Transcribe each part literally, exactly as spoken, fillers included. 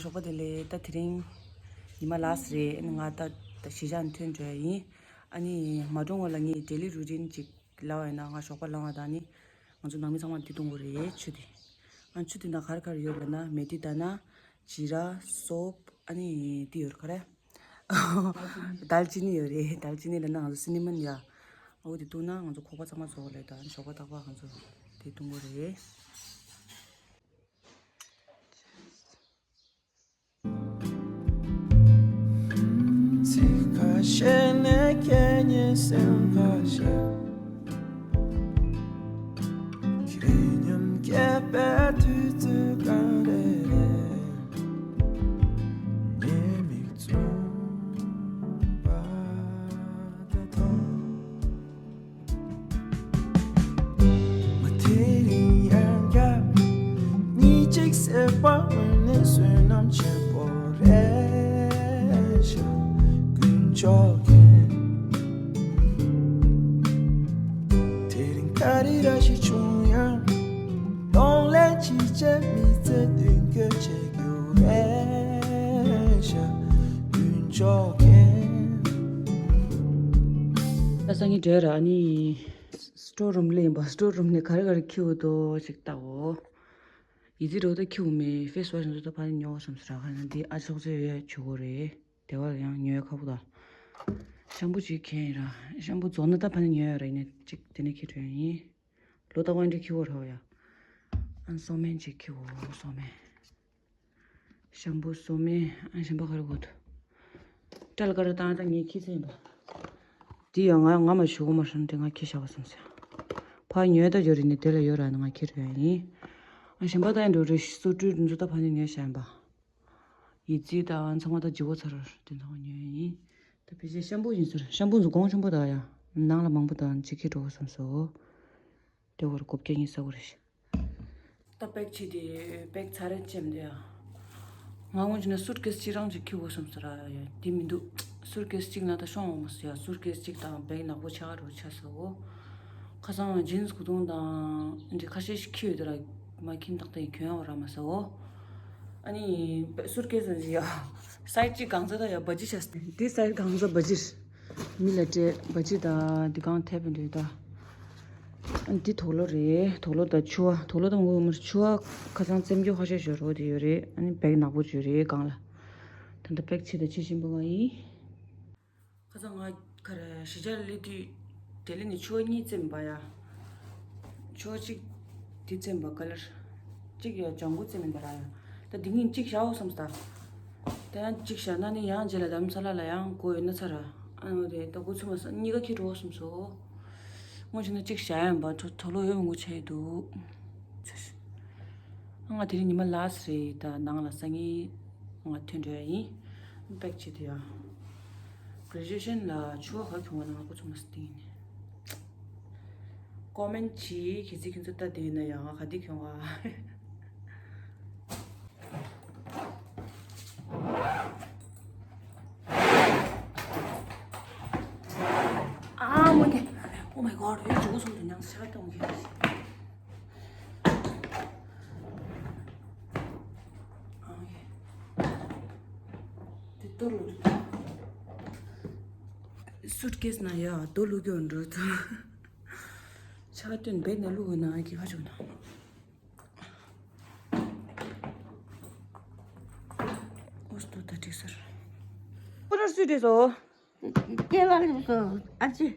ཞོགས་པ་བདེ་ལེགས། ད་དེ་རིང་ཉི་མ་ལ་སི་རེད། ང་ད་ད་གཞིས་ཆགས་ནས་ཐོན་འགྲོ་ཡ་ཡིན། ཨ་ནི་མ་འགྲོ་སྔོན་ལ་ངས་ཌེ་ལི་རུ་ཊིན་ཅིག་ལབ་པ་ཡིན་ན། ང་ཞོགས་པ་ལངས་པ་དང་ནི་ང་ཚོ་ནང་མི་ཚང་མ་འདི་འཐུང་དགོས་རེད། ཆུ་དེ། ཨ་ཆུ་དེ་ནང་ག་རེ་ག་རེ་ཡོད་ལབ་ན། མེ་ཏི་ད་ན། ཇི་ར། སོབ། ཨ་ནི་འདི་ཡོད་རེད། ག་རེ། དལ་ཅི་ནི་ཡོད་རེད། དལ་ཅི་ནི་ལབ་ན་ང་ཚོ་སི་ནི་མོན་ཡ། འོ་དེ་འཐུང་ན་ང་ཚོ་ཁོག་པ་གཙང་མ་བཟོ་གི་རེད། ད་ཞོགས་པ་རྟག་པར་ང་ཚོ་དེ་འཐུང་དགོས་རེད། ཚིག་ཁ་ཤས་ནས་སྐད་སྙན་སེམས་ཁ་ཤས། ཁྱེད་མཉམ་སྐྱེས་པའི་དུས་ཚོད་ག་རེ་རེད། ངའི་མིག་བཙུམ་པ་དང་མཐོང་། ང་དེ་རིང་ཡང་བསྐྱར་གཉིད་ཅིག་སད་པ་འོང་ནས་བསོད་ནམས་ཆེན་པོ་རེད་ཤག་དཀོན་མཆོག་མཁྱེན། དེ་རིང་ག་རེ་ར་ཞིག་བྱུང་ཡང་གདོང་ལེན་བྱེད་ཆེད་མི་ཚེ་མདུན་སྐྱོད་བྱེད་རྒྱུ་རེད་ཤག་དཀོན་མཆོག་མཁྱེན། ད་སང་ཉིན་འདྲ་ར་ཨ་ནི། སི་ཊོར་རུམ་སླེབས་ཡིན་པ། སི་ཊོར་རུམ་ནས་ག་རེ་ག་རེ་འཁྱེར་འོ་དོ་ཅིག་ལྟ་འོ། ཡི་ཙི་རོ་ད་འཁྱེར་འོ་མེད། ཕེ་སི་ཝ་ཤི་འདི་ཚོ་ད་ཕ་ནི་ཉོ་བསམ་སི་ར། ག་ན་འདི་ཨ་ཅོག་ཙེ་ཡོད་ཆུ་གོ་རེད། དེ་བ་ཡང་ཉོ་ཡ་ཁག་པོ་ད། ཤམ་པུ་ཅིག་འཁྱེར་ཡིན་ར། ཤམ་པུ་རྫོགས་ན་ད་ཕ་ནི་ཉོ་ཡ་ར། ཡིན་ནས་ཅིག་དེ་ནས་འཁྱེར་འགྲོ་ཡ་ཡིན། ལོ་ད་བ་འདྲ་འཁྱེར་འོ་ར་བ་ཡ། ཨ་སོ་སྨན་ཅིག་འཁྱེར་འོ། སོ་སྨན། ཤམ་པུ་སོ་སྨན། ཨ་གཞན་པ་ག་རེ་དགོས་འདུག་སྐྲ་ལ་ག་རེ་བཏང་ད་ངས་ཁྱི་ཚན་པ། འདི་ཡང་ང་ང་མ་ཞུ་གོ་མ་ཧྲན་དེ་ང་ཁྱི་བཞག་པ་སོང་ཟེར། ཕ་ཉོས་ད་ཡོད་རེད་ནི་དེ་ལ་ཡོད་ར་ནི་ང་ཁྱི་རེད་ཡིན། ཨ་གཞན་པ་ད་ཡང་འགྲོ་རེད། སོ་བཀྲུས་འདི་ཚོ་ད་ཕ་ནི་ཉོས་བཞག་ཡིན་པ། ཡི་ཙི་ད་ཚང་མ་ད་ཇི་བོ་ཚར་ར་དེ་ཚང་མ་ཉོས་ཡིན། ད་ཕལ་ཆེར་ཤམ་པུ་ཡིན་ཟེར། ཤམ་པུ་འཛུགས་གོང་ཆེན་པོ་ད་ཡ། ནང་ལ་མང་པོ་ད་ཅི་ཁྱི་འགྲོ་གོ་སོང་ཟེར། དེ་བར་གོ་བརྒྱ་ཉིས་ས་གོ་རེ་ཞིག་ད་པེག་ཕྱིས་ཏེ་པེག་ཚར་རེ་ཅེམ་དེ་ཡ། ང་སྔོན་ཆད་ན་སུཊ་ཀེས་གཅིག་རང་ཅིག་འཁྱེར་དགོས་བསམ་ས་ར་ཡ། དེ་མི་འདུག་སུཊ་ཀེས་གཅིག་ན་ད་ཤོང་འོང་མ་སོང་ཡ། སུཊ་ཀེས་གཅིག་དང་བེག་ནག་པོ་ཆ་རུ་ཆ་སོ། ཁ་སང་ཇིན་སི་གུ་དུང་དང་འདི་ཁ་ཤས་ཤིག་འཁྱེར་ཡོད་དེ་ར། མ་འཁྱེར་ཏག་ཏག་གྱོན་ཡོང་ར་མ་སོ། ཨ་ནི་སུཊ་ཀེས་ཟེར་ཡ། སའི་ཛི་གཅིག་གང་ཚ་ད་ཡ་བ་ཇི་ཆ་སོ། འདི་སའི་ཛི་གང་ཚ་བ་ཇི། མི་ལ་སྤྲད་བ་ཅི་དང་འདི་གང་ཐེབས་འདུག་ད། འདི་དུག་ལོག་རེད། དུག་ལོག་དང་ཕྱུ་པ། དུག་ལོག་དང་མགོ་མར་ཕྱུ་པ་ཁ་སང་བཙེམ་རྒྱུ་ཁ་ཤས་ཤོར་འོ་དེ་ཡོད་རེད། ཨ་ནི་བེག་ནག་པོ་ཅིག་ཡོད་རེད་སྒང་ལ། ད་ལྟ་བེག་ཕྱི་དང་ཕྱི་ཞིམ་པོ་གང་ཡིན། ཁ་སང་ང་ག་རེ་གཞིས་ཆགས་སླེབས་དུས་ལྡི་ལི་ནས་ཕྱུ་པ་གཉིས་བཙེམ་པ་ཡ། ཕྱུ་པ་གཅིག་འདི་བཙེམ་པ་ག་ལེར། གཅིག་ཡ་ལྗང་གུ་བཙེམ་ཡིན་པ་ར་ཡ། ད་འདི་གཉིས་གཅིག་བཞག་འོ་བསམ་སྟ། ད་ཡང་གཅིག་བཞག་ན་ནི་ཡང་རྗེས་ལ་དྷ་རམ་ས་ལ་ལ་ཡང་དགོས་ཡོད་ན་ཚར་ར། ཨ་ནི་འོ་དེ་ད་འགོ་ཚུགས་མ་སོང་གཉིས་ཀ་འཁྱེར་འགྲོ་བསམ་སོང་། སྔོན་ཆད་ན་གཅིག་བཞག་ཡ་ཡིན་པ། དུག་ལོག་ཡོད་མི་འགོ་ཆ་ཡི་འདུག་ང་དེ་རིང་ཉི་མ་ལ་སི་རེད། ད་ནང་ལ་སང་ཉིན་ང་ཐོན་འགྲོ་ཡ་ཡིན། པེག་ཕྱིས་ཏེ་ཡ། གྷ་རེ་ཇུ་ཨེ་ཤན་ལ་ཕྱུ་པ་ག་གྱོན་པ་ན་ང་འགོ་ཚུགས་མ་སོང་སྟེ་ཡིན། ཀོ་མེན་ཊི་བྱེད། གལ་སྲིད་ཁྱེད་ཚོ་ལྟ་བསྡད་ན་ཡང་ང་ག་འདི་གྱོན་ག་ཨ་མོ་ནི། Oh my god. ཡོད་ཇོ་སོང་དུ་ཉང་ས་ཆ་གཏོང་གི། ཨ་ཡེ། དེ་ལྟོ་ལོ། སུཊ་ཀེས་ན་ཡ་རྡོ་ལུ་གྱོན་འགྲོ་ཐུབ། ཆ་ཏོན་བེད་ན་ལུ་གོ་ན་གི་ཧ་ཆུ་ན། ཨོ་སྟོ་ད་ཏྲིག་སར། ཁོ་རར་སུས་ཏྲིག་སོ། ཀེ་ལ་ལེབ་སོ་ཨ་ཅེ།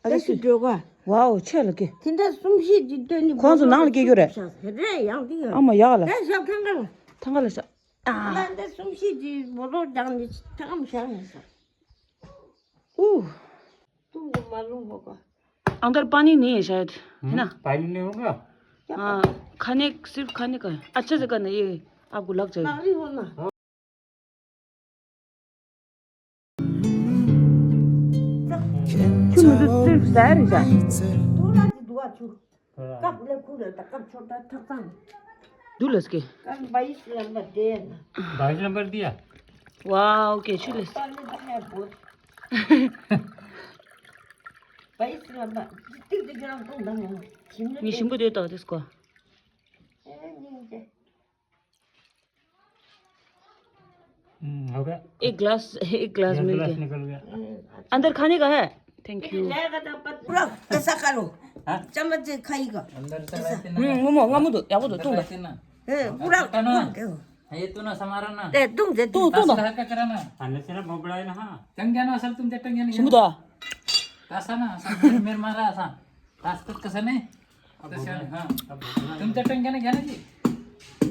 ཨ་ཅེ་སུས་འགྲོ་ག་ཝའོ་ཆེ་ལ་ཀེ། དེ་འདྲ་གསུམ་བཞི་ཅིག་སྟོན་ནི་ཁོང་ཚོ་ནང་ལ་སྐྱེལ་རྒྱུ་རེད། རེད་ཡང་དེ་ཡང་ཨ་མ་ཡག་ལ། རེད་ཞབས་ཐང་ག་ལ། ཐང་ག་ལ་ཞབས། ཨ་ལ་འདི་གསུམ་བཞི་ཅིག་བོ་ལོ་རྒྱག་ནི་ཐང་གམ་ཞག་ནི་ས། ཨུ། ཏུང་གི་མ་ལུང་བོ་ག་ཨང་དར་པ་ནི་ནི་ཡེ་ཤ་ཡད། ཧེ་ན། पानी नहीं होगा? ཁ་ནེ་སིར་ཁ་ནེ་ཀ་ཨ་ཆ་ཟེ་ཀ་ན་ཡེ་ཨ་གུ་ལག་ཅ། ནག་རི་ཧོ་ན། ཆུ་མི་འདུག་སིར་ཟ་རི་ཟ། ཏུ་ལ་ཅི་དུ་བ་ཆུ། ཀབ་ལེ་ཁུ་ལེ་ད་ཀབ་ཆོར་ད་ཐག་ཚང་། དུ་ལ་སྐེ། ཀབ་བ་ཡིས་ལ་མ་དེ་ན། बाईस नंबर दिया। ཝའོ་ཀེ་ཆུ་ལེ། ཀབ་ལེ་ད་ཧེ་བོ། བ་ཡིས་ལ་མ་ཏིག་ཏིག་གི་རང་ཏོང་ད་མོ། ཞིམ་ལེ། ངས་ཞིམ་པོ་དེ་ཏག་ཏིག་སྐོ། ཨེ་ཉིན་ཏེ། हम्म, हो गया। एक ग्लास, एक ग्लास ये मिल ग्लास गया। निकल गया। अंदर खाने का है? Thank you. पूरा ऐसा करो। हाँ? चम्मच से खाएगा। अंदर से ऐसा। रहते ना। हम्म, मोमो, ngamdu, yabudu, अंदर tungda। रहते ना। ए, पूरा काटो ना। ये तू ना समारा ना। ए, तुम दे, तुम, तुम दो। का कराना। अन्य से ना भोपड़ा है ना, हाँ। चंग्या ना असल तुम चट्टंग्या नहीं। Sumuda। तासा ना, असल मेरे, मेरे मारा असा। तास तक कसा नहीं? अब भोपड़ा है। हाँ। अब भोपड़ा है। तुम चट्टंग्या ना, क्या ना जी?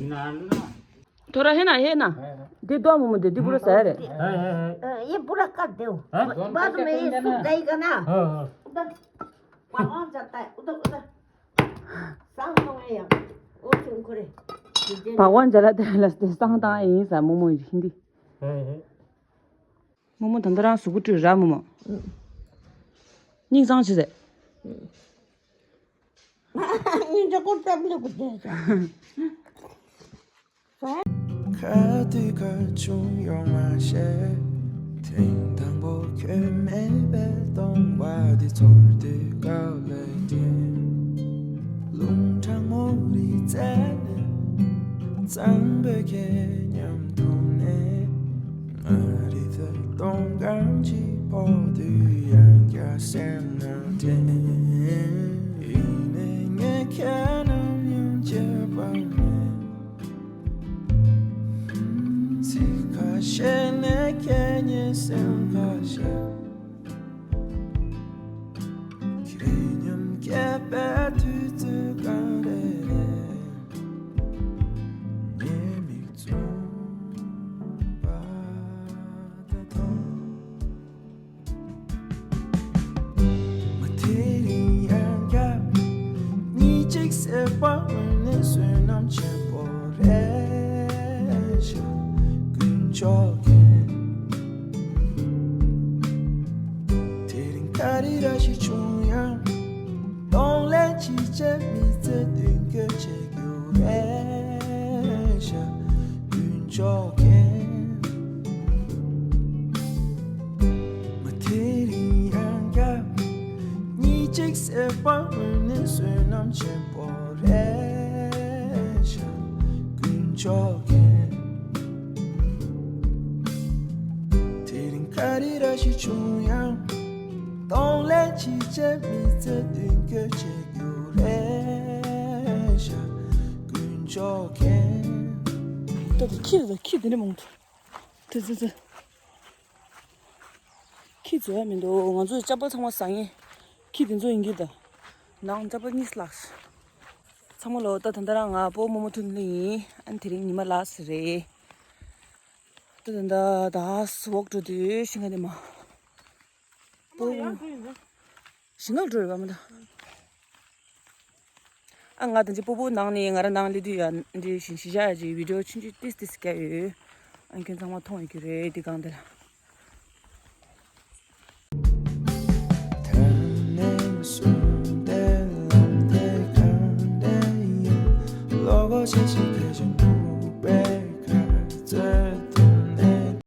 ना, ना। थोड़ा है ना, है ना। है, है। दे दो मोमो दे, दे पूरा सारे। है, है, है। अ, ये पूरा काट दो। हाँ? बाद में ये सूख जाएगा ना। हाँ, हाँ। उधर भगवान जाता है, उधर, उधर। सांग तो है यार। वो क्यों करे? भगवान जला दे लस दे सांग ता इन सा मोमो हिंदी। है, है। मोमो धंधा रां सुगु टू रा मोमो। ཉིང་སང་ཆི་ཟེ། ཉིང་ཇ་ཀོ་ཏབ་ལེ་གུ་དེ་ཟ། ཁ་དུས་ཁ་ཆུང་ཡོང་མ་ཤེས། ཐེངས་དང་པོ་ཁྱོད་མེད་པའི་སྟོང་བ་འདི་ཚོར་དུས་དཀའ་ལས་ཆེ། རླུང་གྲང་མོ་རི་རྩེ་ནས། གཙང་པོའི་ཁྱེད་མཉམ་འཐུང་ནས། ང་རི་ཐོད་སྟོང་གང་ཅི་ཕོག་དུས་ཡང་བསྐྱར་སེམས་ནང་དྲན། ཡིན་ནའི་ངས་ཁྱེད་ནམ་ཡང་བརྗེད་པ་མེད། ཚིག་ཁ་ཤས་ནས་ཁྱེད་ཉིད་སེམས་ཁ་ཤས། ཁྱེད་མཉམ་སྐྱེས་པའི་དུས་ཚོད་གང་རེད་རེད། ངའི་མིག་བཙུམ་པ་དང་མཐོང་། མ་དེ་རིང་ཡང་བསྐྱར་གཉིད་ཅིག་སད་པ་འོན་ནས་བསོད་ནམས་ཆེན་པོ་རེད་ཤག་དཀོན་མཆོག་མཁྱེན། དེ་རིང་ག་རེ་ར་ཞིག་བྱུང་ཡང་གདོང་ལེན་ཅི་བྱེད་མི་ཚེ་མདུན་སྐྱོད་བྱེད་རྒྱུ་རེད་ཤག་དཀོན་མཆོག་མཁྱེན། མ་དེ་རིང་ཡང་བསྐྱར་གཉིད་ཅིག་སད་པ་འོན་ནས་བསོད་ནམས་ཆེན་པོ་རེད་ཤག་དཀོན་མཆོག་མཁྱེན། དེ་རིང་ག་རེ་ར་ཞིག་བྱུང་ཡང་གདོང་ལེན་ཅི་བྱེད་མི་ཚེ་མདུན་སྐྱོད་བྱེད་རྒྱུ་རེད་ཤག་དཀོན་མཆོག་མཁྱེན། ད་དེ་ཁྱི་རེད། ད་ཁྱི་དེ་འདྲ་མང་དུ། དེ་ཚོ་ཚོ། ཁྱི་འཛུལ་ཡ་མི་འདུག་ང་ཚོས་ཅ་པལ་ཚང་མ་ཟ་ངེས། ཁྱི་དེ་ཚོ་ཡིན་གྱི་ད། ནང་ཅ་པལ་གཉིས་བརླགས། ཚང་མ་ལོ་ད་ད་ལྟ་རང་ང་སྤོ་བོ་རྨོ་མོ་ཐུག་ནི་ཡིན། ཨ་ནི་དེ་རིང་ཉི་མ་ལགས་སུ་རེད། ད་ད་ད་ད་སུ་ཝོག་འགྲོ་དུས་ཤིང་ཁ་དེ་མ། སྤོ་བོ། ཤིང་ཁ་འགྲོ་རེད་པ་མ་ད། ཨ་ང་ད་ཅི་སྤོ་བོ་ནང་ནས་ང་རང་ནང་སླེབས་དུས་ཡ་འདི་བཞིན་གཞིས་ཆགས་ཀྱི་བི་ཌི་ཡོ་ཆུང་ཆུང་ཏིས་ཏིས་བརྒྱབ་ཡོད། ཨ་ཁྱོད་ཚང་མ་མཐོང་ཡོད་ཀྱི་རེད་འདི་སྒང་འདི་ལ།